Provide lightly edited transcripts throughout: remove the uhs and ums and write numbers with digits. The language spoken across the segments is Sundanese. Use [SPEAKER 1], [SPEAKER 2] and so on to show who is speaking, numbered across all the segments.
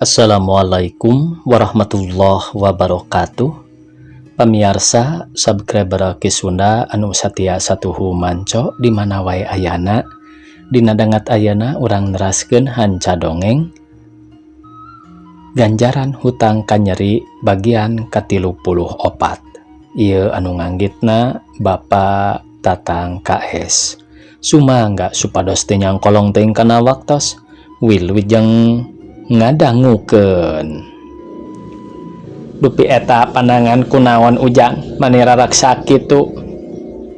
[SPEAKER 1] Assalamualaikum warahmatullahi wabarakatuh. Pamiarsa subscriber Ki Sunda anu satia satuhu manco di mana wae ayana. Dina dangat ayana urang neraskeun hanca dongeng Ganjaran Hutang Kanyeri bagian ka-34. Ieu anu nganggitna Bapak Tatang KS. Sumangga supados teu nyangkolong teuing kana waktos. Wilujeng ngadangukeun. Dupi eta pandangan kunaon, Ujang, mani raraksa kitu?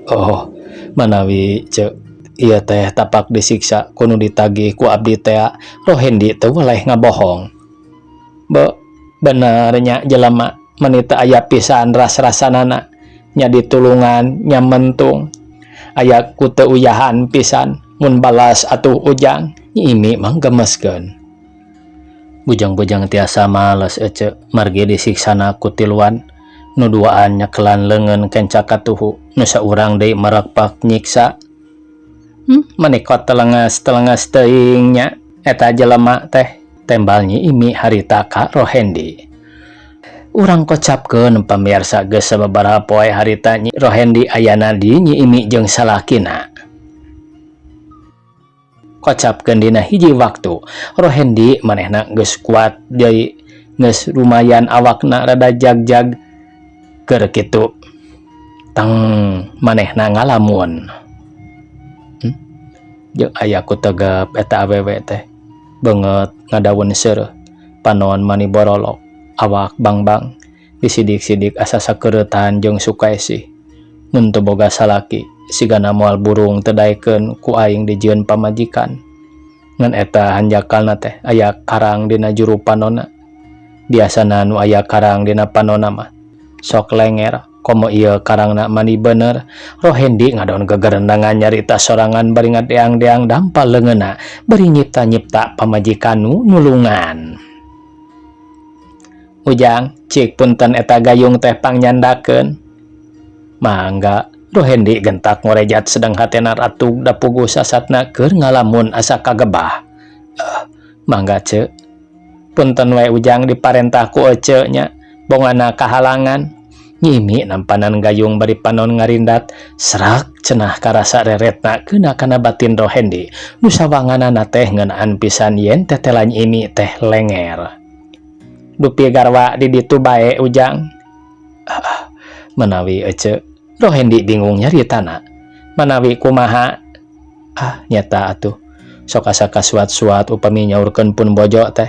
[SPEAKER 1] Oh, manawi, Ceu, ieu teh tapak disiksa ku nu ditagih ku abdi tea. Rohendi teu weleh ngabohong. Be bener nya, jelema mani teu aya pisan ras-rasanana, nya ditulungan nya mentung. Aya ku teu uyahan pisan mun balas atuh, Ujang. Nyi Imi manggemeskeun. Bujang-bujang tiasa males, Ece, margi disiksana ku tiluan. Nu duaan nyekelan leungeun kenca katuhu, nu saurang deui marakpak nyiksa. Mani kot telenges-telenges teuing nya eta jelema teh, tembal Nyi Imi harita ka Rohendi. Urang kocapkeun, pamirsa, geus sababaraha poe harita Nyi Rohendi ayana di Nyi Imi jeung salakina. Kocapkeun dina hiji waktu Rohendi manehna geus kuat deui, geus lumayan awakna rada jag-jag. Keur kitu tang manehna ngalamun. Jeung aya ku tegep eta awewe teh, beungeut ngadaun seureuh, panon mani borolok, awak bang-bang, disidik-sidik asa sakeureutan jeung Sukaesih. Mun teu boga salaki sigana moal burung teu daekeun ku aing dijieun pamajikan. Ngan eta hanjakalna teh aya karang dina juru panonna. Biasana nu aya karang dina panonna mah sok lenger, komo ieu karangna mani bener. Rohendi ngadon gegerendangan nyarita sorangan bari ngadeang-deang dampal leungeunna bari nyipta-nyipta pamajikan nu nulungan. Ujang, cik punten, eta gayung teh pangnyandakeun. Mangga. Rohendi gentak ngorejat sedang hatena ratug da puguh sasatna keur ngalamun asa kagebah. Mangga, Ceu. Punten we, Ujang, diparentah ku Ece nya, bongana kahalangan. Nyi Imi nampanan gayung bari panon ngarindat. Serak cenah karasa reretna keuna kana batin Rohendi nu sawanganana teh ngeunaan pisan yen tetela Nyi Imi teh lenger. Dupi garwa di ditu bae, Ujang? Manawi, Ece. Rohendi bingung nyaritana. Manawi kumaha? Ah, nyata atuh. Sok asa kasuat-suat upami nyaurkeun pun bojo teh.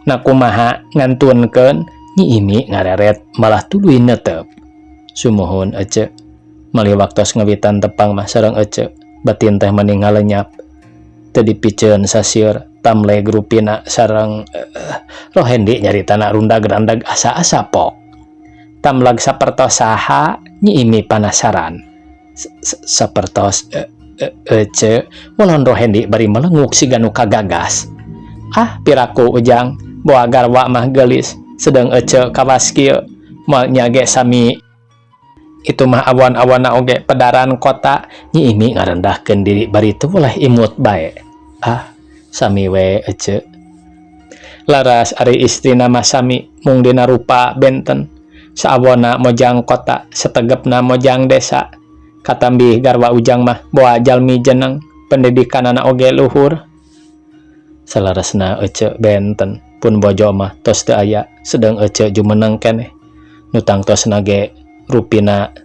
[SPEAKER 1] Na kumaha ngantunkeun? Nyi Imi ngareret malah tuluy netep. Sumuhun, Ece. Malih waktos ngawitan tepang mah sareng Ece, batin teh mani ngalenyap. Teu dipiceun sasieur tamleg rupina sareng Rohendi nyaritana rundag-randag asa-asa pok. Tamlag sapertos saha? Nyi Imi panasaran. Sapertos Ece, molon Rohendi bari melenguk siga nu kagagas. Ah, piraku, Ujang, boa garwa mah geulis, sedeng Ece kawas kieu moal nya ge sami. Itu mah awan-awanna oge pedaran kota. Nyi Imi ngarendahkeun diri bari teu boleh imut bae. Ah, sami we, Ece. Laras ari istrina mah sami, mung dina rupa benten. Saawonna mojang kota, sategepna mojang desa. Katambih garwa Ujang mah boa jalmi jeneng, pendidikanana oge luhur. Saleresna, Ece, benten. Pun bojo mah tos teu aya, sedeng Ece jumeneng keneh. Nu tangtosna ge rupina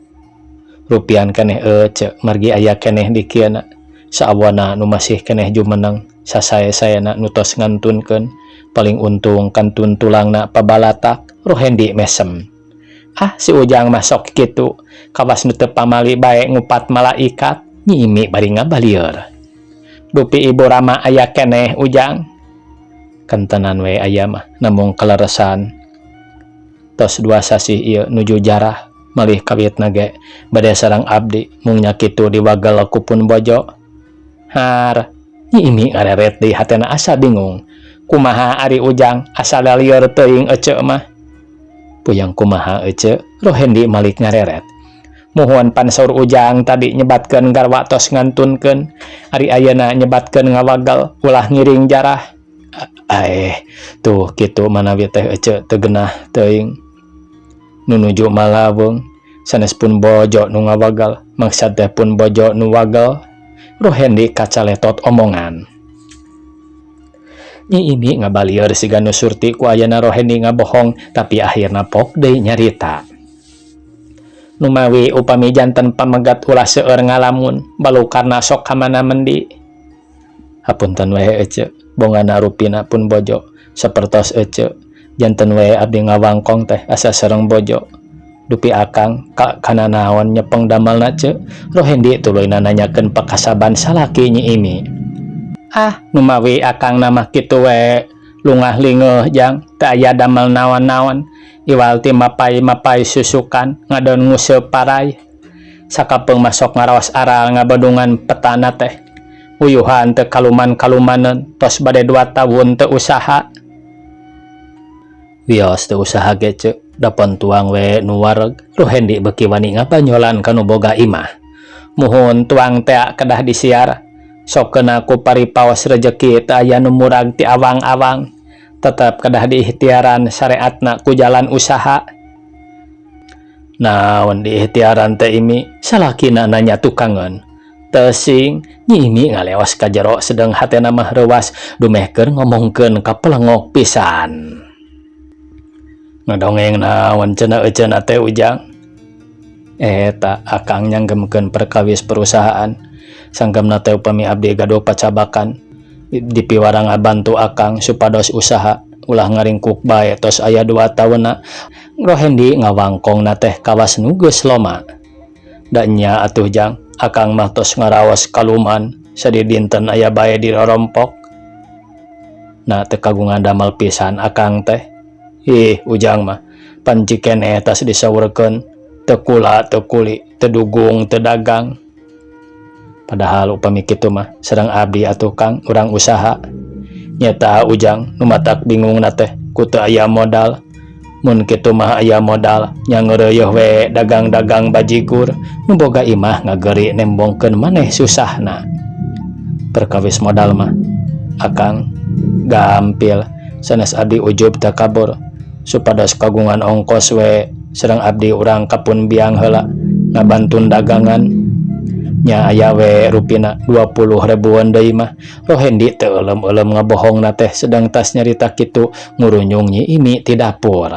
[SPEAKER 1] rupian keneh, Ece, margi aya keneh di kieuna. Saawonna nu masih keneh jumeneng, sasae-saena nu tos ngantunkeun, paling untung kantun tulangna pabalatak. Rohendi mesem. Ah, si Ujang mah sok kitu, kawas nu teu pamali bae ngupat malaikat. Nyi Imi bari ngabalieur. Dupi ibu rama aya keneh, Ujang? Kentenan we aya mah, namung kaleresan tos 2 sasih ieu nuju jarah. Malih kawitna ge bade sareng abdi, mung nya kitu diwagel ku pun bojo. Har? Nyi Imi ngareret deui, hatena asa bingung. Kumaha ari Ujang, asa lalieur teuing Ece mah. Puyang kumaha, Ece? Rohendi malik ngareret. Muhun, pan saur Ujang tadi nyebatkeun garwa tos ngantunkeun, ari ayeuna nyebatkeun ngawagel ulah ngiring jarah. Aeh, tuh kitu manawi teh ece teu genah teuing. Nu nuju malaweng sanes pun bojo nu ngawagal, maksad teh pun bojo nu wagel. Rohendi kacaletot omongan. Nyi Imi ngabalieur siga nu surti ku ayana Rohendi ngabohong, tapi akhirna pok deui nyarita. Numawi upami janten pamegat ulah seueur ngalamun, balukarna sok ka mana mendi. Hapunten we ece, bongana rupina pun bojo, sapertos ece, janten we abdi ngawangkong teh asa sareng bojo. Dupi akang ka kana naon nyepeng damelna ce? Rohendi tuluy nanyakeun pakasaban salaki Nyi Imi. Ah, numawi akang mah kitu we lungah lingeuh jang, teu aya damel naon-naon. Iwal ti mapay-mapay susukan ngadon nguseup paray. Sakapeung mah sok ngaraos aral ngabadungan petana teh. Uyuhan teu kaluman-kalumaneun, tos bade 2 tahun teu usaha. Wios teu usaha ge ce, dapon tuang we nu wareg. Rohendi beuki wani ngabanyolan ka nu boga imah. Muhun tuang tea kedah disiar. Sok keuna ku paripaos rejeki teu aya nu murag ti awang-awang. Tetep kedah diikhtiaran syariatna ku jalan usaha. Naon diikhtiaran teh Imi? Salakina nanya tukangeun. Teuing, Nyi Imi ngaleos ka jero sedeng hatena mah reuwas dumeh keur ngomongkeun kapelengok pisan. Ngadongeng naon cenah eceuna teh Ujang? Eta akang nyanggemkeun perkawis perusahaan. Sanggemna teh upami abdi gaduh pacabakan dipiwarang ngabantu akang supados usaha ulah ngaringkuk bae tos aya 2 taunna. Rohendi ngawangkongna teh kawas nu geus loma. Da nya atuh Jang, akang mah tos ngaraos kaluman sadidinten aya bae dirorompok. Na teu kagungan damel pisan akang teh. Ih, Ujang mah pan cikeneh tas disaurkeun teu kula teu kuli, teu dugung teu dagang. Padahal upami kitu mah sareng abdi atuh Kang urang usaha. Nyeta Ujang nu matak bingungna teh ku teu aya modal. Mun kitu mah aya modal nya ngeureuyeuh we dagang-dagang bajigur nu boga imah ngageri nembongkeun maneh susahna. Perkawis modal mah akang gampil sanes abdi ujub takabur supados kagungan ongkos we sareng abdi urang kapun biang heula ngabantun dagangan. Nya aya we rupina 20 ribuan deui mah. Rohendi teu eulem-eulem ngabohongna teh sedang tas nyarita kitu ngurunyung Nyi Imi ti dapur.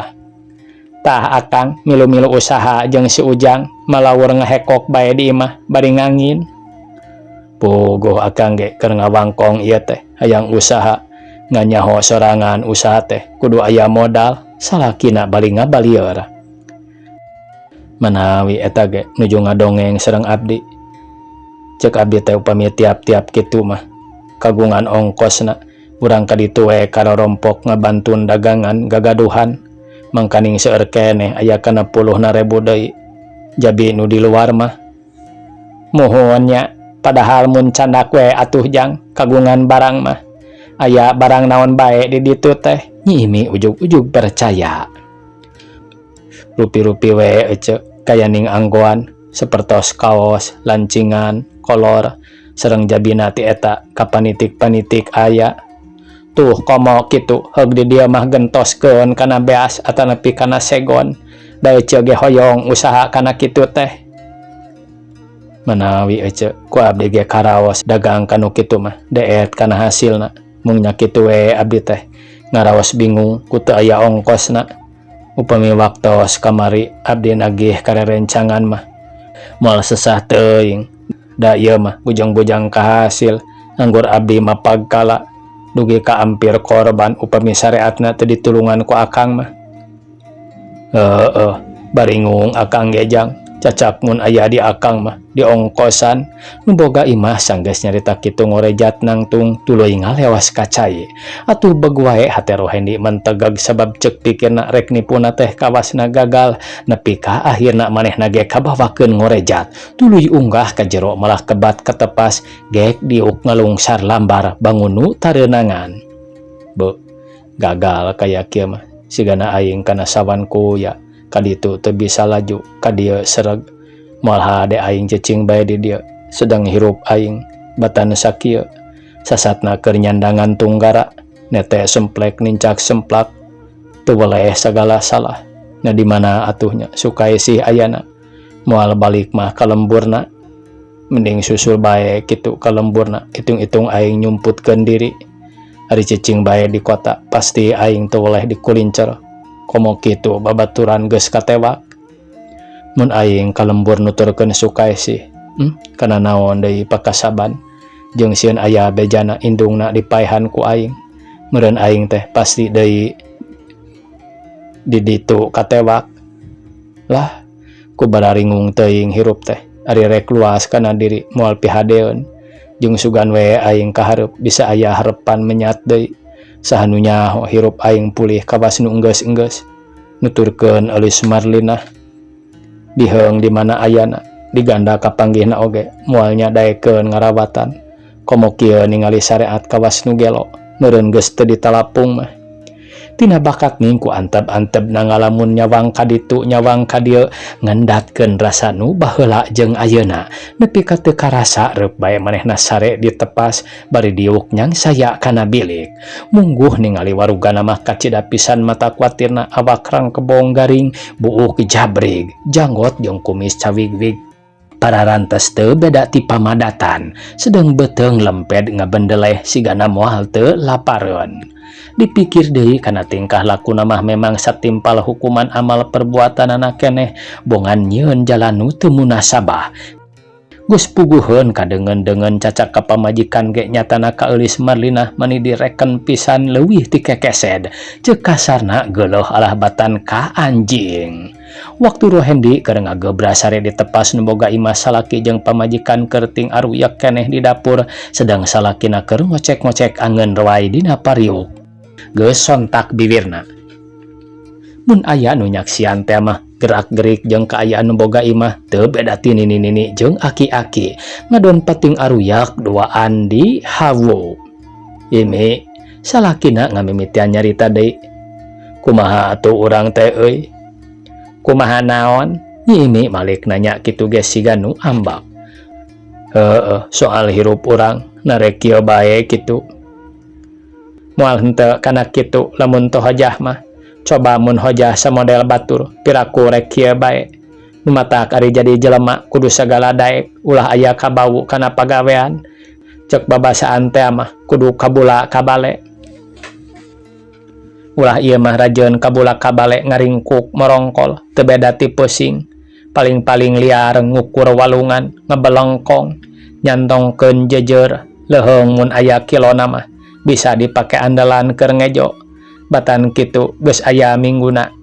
[SPEAKER 1] Tah akang milu-milu usaha jeung si Ujang malawur ngahekok bae di imah bari ngangin. Puguh akang ge keur ngawangkong ieu teh hayang usaha nganyaho sorangan usaha teh kudu aya modal salakina bali ngabalieur. Manawi eta ge nuju ngadongeng sareng abdi. Cek abdi teh upami tiap-tiap kitu mah kagungan ongkosna urang ka ditu we karorompok ngabantun dagangan gagaduhan mangkaning seueur keneh aya kana puluhna ribu deui jabi nu di luar mah. Muhun nya padahal mun candak we atuh Jang kagungan barang mah aya barang naon bae di ditu teh. Nyi Imi ujug-ujug percaya. Rupi-rupi we ece kayaning anggoan sapertos kaos, lancingan, kolor sareng jabina ti eta ka panitik-panitik aya. Tuh komo kitu heug di dieu mah gentoskeun kana beas atanapi kana segon. Da ece ge hoyong usaha kana kitu teh. Manawi ece ku abdi ge karaos dagang kanu kitu mah deet kana hasilna. Mung nya kitu we abdi teh ngaraos bingung ku teu aya ongkosna. Upami waktos kamari abdi nagih karerencangan mah moal sesah teuing. Da ieu mah bujang-bujang kahasil nganggur abdi mah pagkala dugi ka ampir korban upami syariatna teu ditulungan ku akang mah. Heeh, baringung akang ge Jang, cacak mun aya di akang mah diongkosan. Nu boga imah sanggeus nyarita kitu ngorejat nangtung tuluy ngalewas ka cai. Atuh beg wae hate Rohendi mentegeg sabab ceuk pikirna rek nipuna teh kawasna gagal nepi ka akhirna manehna ge kabawakeun ngorejat. Tuluy unggah ka jero malah kebat ketepas gek diuk ngalungsar lambar bangunu tareunangan. Be, gagal kaya kieu mah sigana aing kana sawan kuya kaditu teu bisa laju ka dieu sereg moal hade aing cicing bae di dieu sedang hirup aing batan sakieu sasatna keur nyandangan tunggara. Nete semplek nincak semplak teu weleh sagala salah. Nya di mana atuh nya Sukaesih ayana moal balik mah ka lemburna mending susul bae kitu ka lemburna itung-itung aing nyumputkeun diri ari cicing bae di kota pasti aing teu weleh dikulincer komo kitu babaturan geus katewak mun aing ka lembur nuturkeun Sukaesih kana naon deui pakasaban jeung sieun aya bejana indungna dipaehan ku aing meureun aing teh pasti deui di ditu katewak lah ku bararingung teuing hirup teh ari rek luas kana diri moal pihadeun jeung sugan we aing kahareup bisa aya harepan menyat deui saha nu nyaho hirup aing pulih kawas nu enggeus-enggeus nuturkeun Eulis Marlinah biheung di mana ayana diganda kapanggihna oge moal nya daekeun ngarawatan komo kieu ningali sareat kawas nu gelo meureun geus teu ditalapung mah. Tina bakat ning ku antep-antepna ngalamun nyawang ka ditu nyawang ka dieu ngendatkeun rasa nu baheula jeung ayeuna nepi ka teu karasa reup bae manehna sare ditepas bari diuk nyangsaya kana bilik. Mungguh ningali warugana mah kacida pisan mata kuatirna awak rangkebong garing buuk jabrig janggot jeung kumis cawigwig pararantes teu beda ti pamadatan sedeng beuteung lemped ngabendeleh sigana moal teu lapareun. Dipikir deui kana tingkah lakuna mah memang satimpal hukuman amal perbuatanana keneh bongan nyieun jalan nu teu munasabah. Geus puguheun kadeungeun-deungeun cacak ka pamajikan ge nyatana ka Eulis Marlinah mani direken pisan leuwih ti kekesed ceuk kasarna geuleuh alah batan ka anjing. Waktu Rohendi keur ngagebra sare ditepas nu boga imah salaki jeung pamajikan keur ting aruyak keneh di dapur sedang salakina keur ngocek-ngocek angeun roai dina pariuk. Geus sontak bibirna. Mun aya nu nyaksian teh mah gerak-gerik jeung kaayaan nu boga imah teu beda ti nini-nini jeung aki-aki ngadon pating aruyak duaan di hawu. Imi salakina ngamimitian nyarita deui. Kumaha atuh urang teh euy? Kumaha naon? Nyi Imi malik nanya kitu ge siga nu ambak. Heueuh, soal hirup urang narek kieu bae kitu. Moal henteu kana kitu lamun teu hojah mah. Coba mun hojah samodel batur piraku rek kieu bae. Nu matak ari jadi jelema kudu sagala daek ulah aya kabawu kana pagawean. Ceuk babasaan teh mah kudu kabula kabale. Ulah ieu mah rajeun kabula kabale ngaringkuk morongkol teu beda ti pusing. Paling-paling liar ngukur walungan ngebelengkong nyantongkeun jeujeur leuheung mun aya kilona mah bisa dipake andalan keur ngejo. Batan kitu geus aya mingguna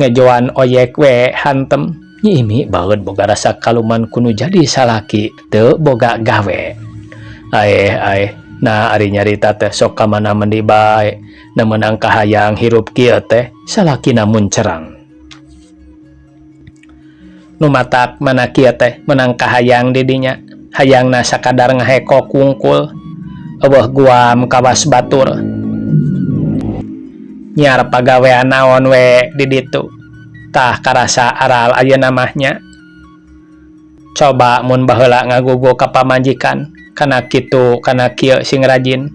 [SPEAKER 1] ngejoan oyek we hantem. Nyi Imi baeud boga rasa kaluman kunu jadi salaki teu boga gawe. Aeh aeh nah ari nyarita teh sok ka mana mendi bae na meunang kahayang hirup kieu teh salakina muncerang. Nu matak mana kieu teh meunang kahayang di dinya hayangna sakadar ngahekok wungkul eueuh guam kawas batur. Nyiar pagawean naon we di ditu tah karasa aral ayeuna mah nya. Coba mun baheula ngagugu ka pamajikan kana kitu kana kieu sing rajin.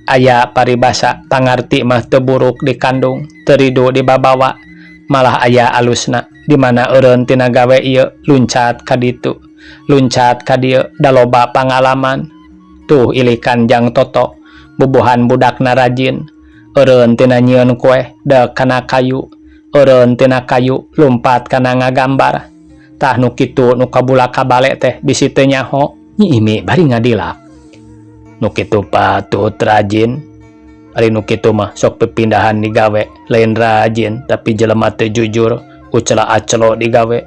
[SPEAKER 1] Aya paribasa pangarti mah teu buruk dikandung teu ridu dibabawa malah aya alusna di mana eureun tina gawe ieu luncat ka ditu luncat ka dieu da loba pangalaman. Tuh ilikan jang Toto bubuhan budakna rajin eureun tina nyieun kueh deuk kana kayu eureun tina kayu lumpat kana ngagambar. Tah nu kitu nu kabula kabale teh bisi teu nyaho. Nyi Imi bari ngadilak. Nu kitu patut rajin ari nu kitu mah sok pepindahan digawe lain rajin tapi jelema teu jujur ucela acelo digawe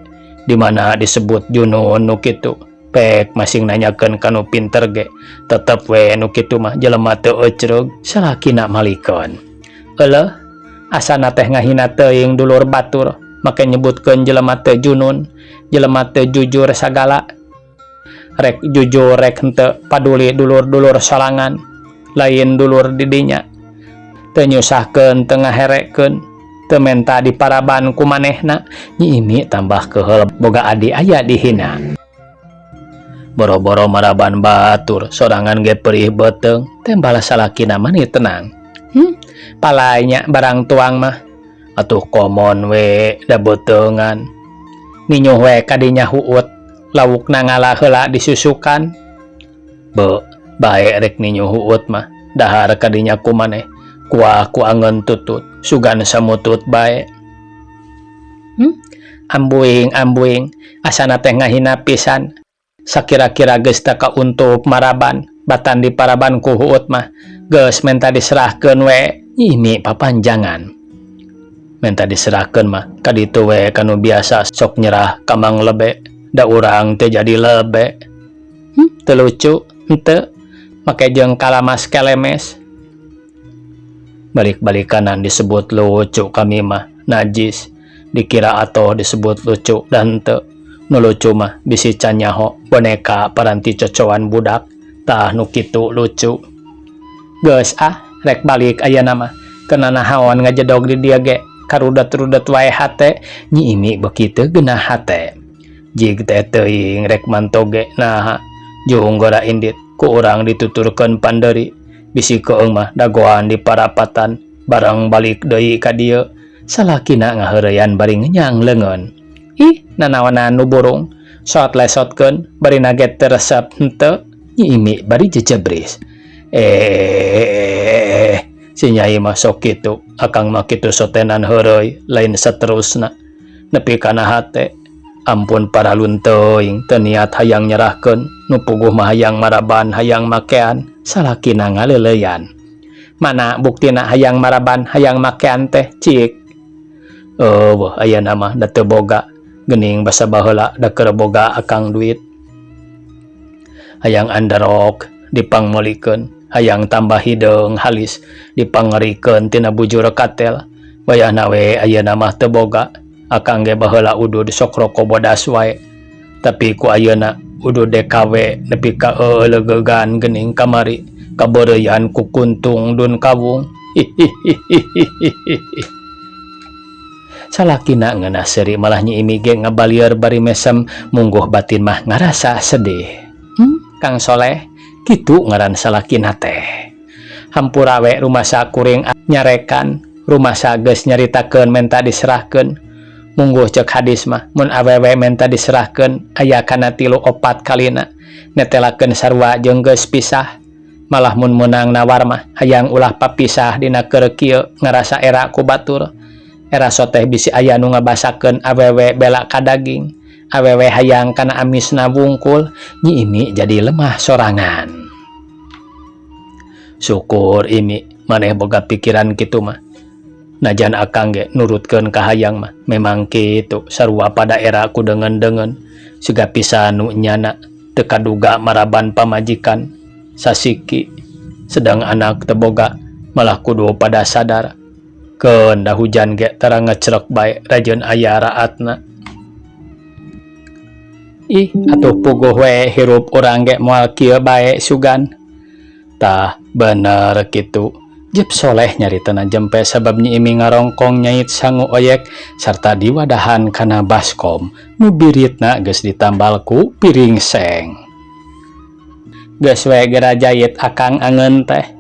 [SPEAKER 1] di mana disebut junun nu kitu. Pek masing nanyakeun ka nu pinter ge tetep we nu kitu mah jelema teu ecreug salakina malikeun. Euleuh asana teh ngahina teuing dulur batur make nyebutkeun jelema teu junun jelema teu jujur sagala. Rek jujur rek henteu paduli dulur-dulur sorangan lain dulur didinya teu nyusahkeun teu ngaherekeun teu menta diparaban ku manehna. Nyi Imi tambah keheul boga adi aya dihina. Boro-boro maraban batur sorangan ge perih beuteung tembal salakina mani tenang. Palay nya barang tuang mah. Atuh komon we da beuteungan. Ninyuh we kadinya huut, laukna ngala heula disusukan. Beuh, bae rek ninyuh huut mah, dahar kadinya ku maneh, kuah ku angeun tutut, sugan samutut bae. Ambuing ambuing, asana teh ngahina pisan. Sakira-kira geus teu kauntup maraban, batan diparaban ku huut mah, geus menta diserahkeun we, Imi papanjangan. Menta diserahkeun mah kaditu we ka nu biasa sok nyerah ka Mang Lebe, da urang teu jadi lebe. Teu lucu, henteu, make jeung kalamas kelemes. Balik-balikanan disebut lucu kami mah, najis. Dikira atoh disebut lucu da henteu. Nu lucu mah bisi can nyaho boneka paranti cocoan budak, tah nu kitu lucu. Geus ah, rek balik ayeuna mah, keuna nahaon ngajedog di dieu ge, karudet-rudet wae hate, Nyi Imi beuki teu geunah hate. Jig teh teuing rek manto ge naha, jung gora indit ku urang dituturkeun pandeuri, bisi keung mah dagoan di parapatan, bareng balik deui ka dieu, salakina ngaheureyan bari ngenyang leungeun. Ih, nanaonan nu burung, sot lesotkeun bari nage teu resep henteu, Nyi Imi bari jejebris. Eeh, si Nyai mah sok kitu, akang mah kitu sotenan heureuy, lain saterusna. Nepi kana hate, ampun paralun teuing teu niat hayang nyerahkeun, nu puguh mah hayang maraban hayang makean, salakina ngaleuleuyan. Mana buktina hayang maraban hayang makean teh, cik. Eueuh ayeuna mah da teu boga, geuning basa baheula da keur boga akang duit. Hayang anderok dipangmeulikeun, hayang tambah hideung halis dipangerikeun tina bujur katel, wayahna we ayeuna mah teu boga. Akang ge baheula udud sok roko bodas wae, tapi ku ayeuna udud DKW nepi ka euleugeugan geuning kamari kabeureuyan ku kuntung dun kawung. Hihihihihihi. Salakina ngeunah seuri malah Nyi Imi ge ngabalieur bari mesem mungguh batin mah ngarasa sedih. Kang Soleh, kitu ngaran salakina teh. Hampura we rumasa kuring nyarekan, rumasa geus nyaritakeun menta diserahkeun. Mungguh ceuk hadis mah mun awewe menta diserahkeun aya kana tilu opat kalina netelakeun sarua jeung geus pisah. Malah mun meunang nawar mah hayang ulah papisah dina keur kieu ngarasa era ku batur. Era soteh bisi aya nu ngabasakeun awewe bela ka daging, awewe hayang kana amisna wungkul, Nyi Imi jadi lemah sorangan. Syukur Imi maneh boga pikiran kitu mah. Najan akang ge nurutkeun ka hayang mah memang kitu sarua pada era ku deungeun-deungeun siga pisan nu nyana teu kaduga maraban pamajikan sasiki sedang anak teu boga malah kudu pada sadar. Keun da hujan ge tara ngecrek bae rajeun aya raatna. Ih, atuh puguh we hirup urang ge moal kieu bae sugan. Tah, bener kitu. Jep Soleh nyaritana jempe sabab Nyi Imi ngarongkong nyait sangu oyek sarta diwadahan kana baskom nu biritna geus ditambal ku piring seng. Geus we gera jait akang angeun teh.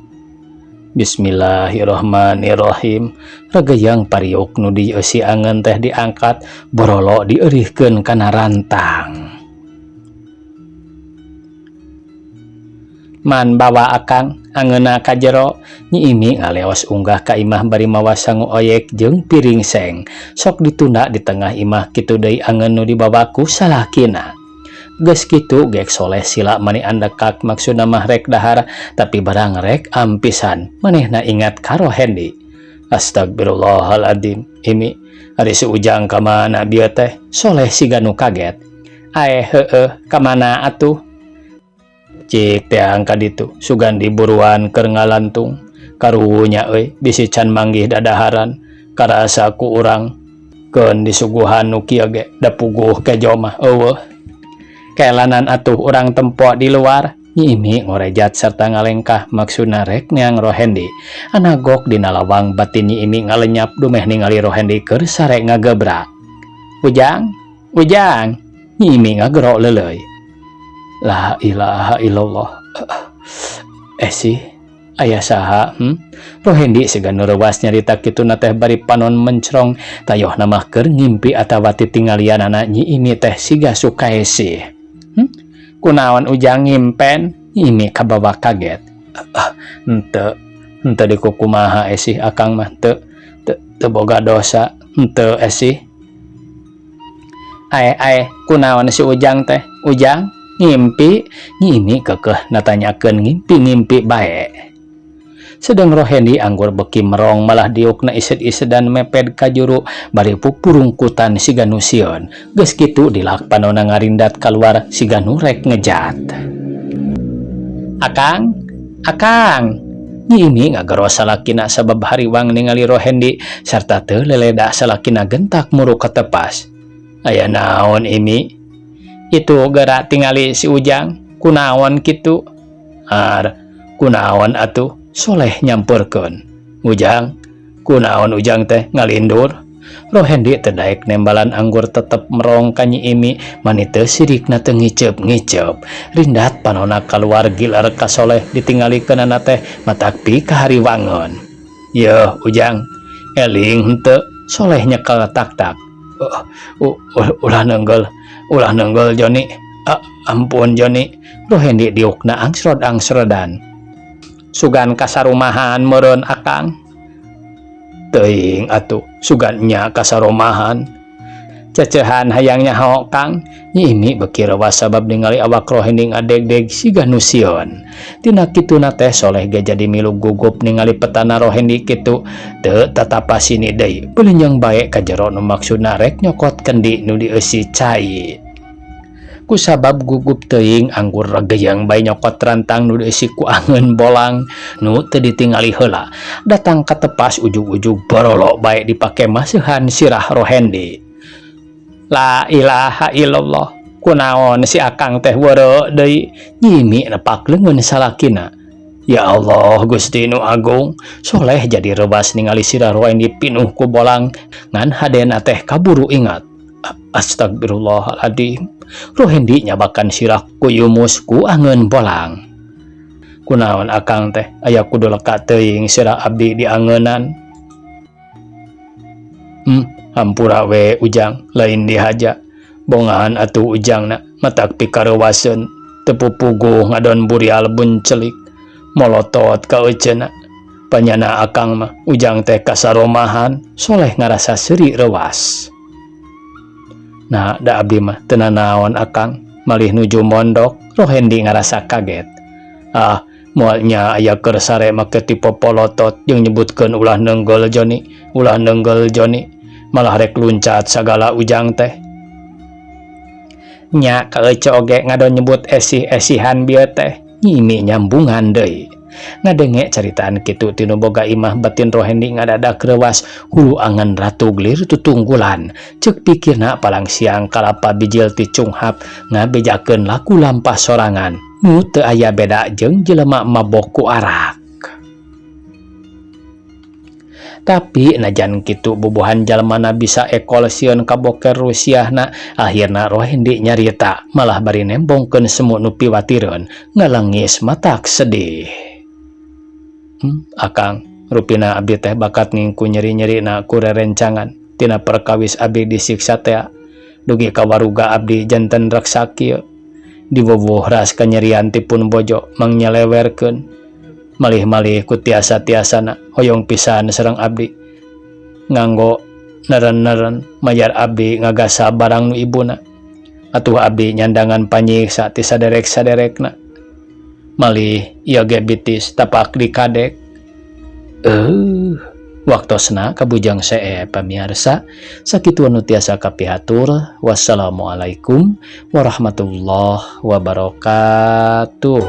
[SPEAKER 1] Bismillahirrahmanirrahim. Regeyang pariuk nu dieusi angeun teh diangkat, borolo dieurihkeun kana rantang. Man bawa akang angeunna ka jero, Nyi Imi ngaleos unggah ka imah bari mawa sangu oyek jeung piring seng. Sok ditunda di tengah imah kitu deui angeun nu dibawa ku salakina. Geus kitu gek Soleh sila mani andekak maksudna mah rek dahar tapi barang rek ampisan manehna ingat ka Rohendi. Astagfirullahaladzim, Imi, ari si Ujang ka mana bieu teh? Soleh siga nu kaget. Aeh heueuh, ka mana atuh? Cik teang ka ditu, sugan diburuan keur ngalantung. Karunya euy, bisi can manggih dadaharan, karasa ku urang keun disuguhan nu kieu ge da puguh kejo mah eueuh. Kelanan atuh urang tempo di luar, Nyi Imi ngorejat serta ngalengkah maksudna rek neang Rohendi. Anagok dina lawang batin Nyi Imi ngalenyap dumeh ningali Rohendi keur sare ngagebrak. Ujang, Ujang, Nyi Imi ngagero leuleuy. La ilaha illallah. Sih, Aya saha, hmm? Rohendi siga nu reuwas nyarita kituna teh bari panon mencrong, tayohna mah keur ngimpi atawa titinggalianana Nyi Imi teh siga Sukaesih. Hmm? Kunaon Ujang ngimpen? Nyi Imi kabawa kaget. Ah, henteu, henteu dikukumaha esih akang mah teu teu boga dosa, henteu esih. Ae ae, kunaon si Ujang teh? Ujang ngimpi? Nyi Imi keukeuh natanyakeun ngimpi-ngimpi bae. Sedeng Rohendi anggur beuki merong malah diukna ised-isedan meped ka juru bari pupurungkutan siga nu sieun. Geus kitu dilak panonna ngarindat kaluar siga nu rek ngejat. Akang! Akang! Nyi Imi ngageros salakina sabab hariwang ningali Rohendi sarta teu leleda salakina gentak muru katepas. Aya naon Imi? Itu geura tingali si Ujang, kunaon kitu? Ar, kunaon atuh? Soleh nyampeurkeun. Ujang, kunaon Ujang teh ngalindur? Rohendi teu daek nembalan anggur tetep merong ka Nyi Imi mani teu sirikna teu ngiceup-ngiceup. Rindat panonna kaluar giler ka Soleh ditingalikeunana teh matak pikahariwangeun. Yeuh Ujang, eling henteu? Soleh nyekel tak-tak. Ulah neunggeul, ulah neunggeul Joni. Ampun Joni. Rohendi diukna angsrod-angsrodan. Sugan kasarumahan meureun akang. Teuing atuh, sugan nya kasarumahan. Ceceuhan hayang nyaho Kang. Nyi Imi beuki reuwas sabab ningali awak Rohendi ngadegdeg siga nu sieun. Tina kituna teh Soleh ge jadi milu gugup ningali petana Rohendi kitu. Teu tatapa sini deui, beulinyeung bae ka jero nu maksudna rek nyokot kendi nu dieusi cai. Kusabab gugup teuing anggur regeyeng bae nyokot rantang nu dieusi ku angeun bolang nu teu ditingali heula. Datang katepas ujug-ujug borolo bae dipake maseuhan sirah Rohendi. La ilaha illallah, kunaon si akang teh weureu deui? Nyi Imi nepak leungeun salakina. Ya Allah Gusti nu Agung, Soleh jadi reuwas ningali sirah Rohendi pinuh ku bolang ngan hadena teh kaburu ingat. Astagfirullahaladzim. Rohendi nyabakan sirah kuyumus ku angeun bolang. Kunaon akang teh aya kudu leka teuing sirah abdi diangeunan. Hampura we Ujang, lain dihaja. Bongahan atuh Ujangna matak pikareuwaseun teu pupuguh ngadon burial buncelik. Molotot ka euceuna. Panyana akang mah Ujang teh kasaromahan, Soleh ngarasa seuri reuwas. Nah, da abdi mah teu nanaon akang, malih nuju mondok, Rohendi ngarasa kaget. Ah, moal nya aya keur sare make tipopolotot jeung nyebutkeun ulah neunggeul Joni, ulah neunggeul Joni, malah rek luncat sagala Ujang teh. Nya ka ece oge ngadon nyebut esih-esihan bieu teh, Nyi Imi nyambungan deui. Ngadenge caritaan kitu ti nu boga imah batin Rohendi ngadadak reuwas hulu angan ratug lir tutunggulan. Ceuk pikirna palang siang kalapa bijil ti cunghap ngabejakeun laku lampah sorangan nu teu aya beda jeung jelema mabok ku arak. Tapi najan kitu bubuhan jalmana bisa ekol sieun kaboker rusiahna, akhirna Rohendi nyarita malah bari nembongkeun semu nu piwatireun ngalengis matak sedih. Akang, rupina abdi teh bakat ngingku nyeri-nyerina ku rerencangan tina perkawis abdi disiksa tea dugi ka waruga abdi janten reksa kieu. Diwuwuh ras kanyerian ti pun bojo mangyelewerkeun. Malih-malih ku tiasa-tiasana hoyong pisan sareng abdi nganggo neren-neren mayar abdi ngagasa barang nu ibuna. Atuh abdi nyandangan panyiksa ti saderek-saderekna. Malih ieu ge bitis tapak dikadek. Waktosna kabujang see pamiarsa sakitu anu tiasa kapihatur. Wassalamualaikum warahmatullahi wabarakatuh.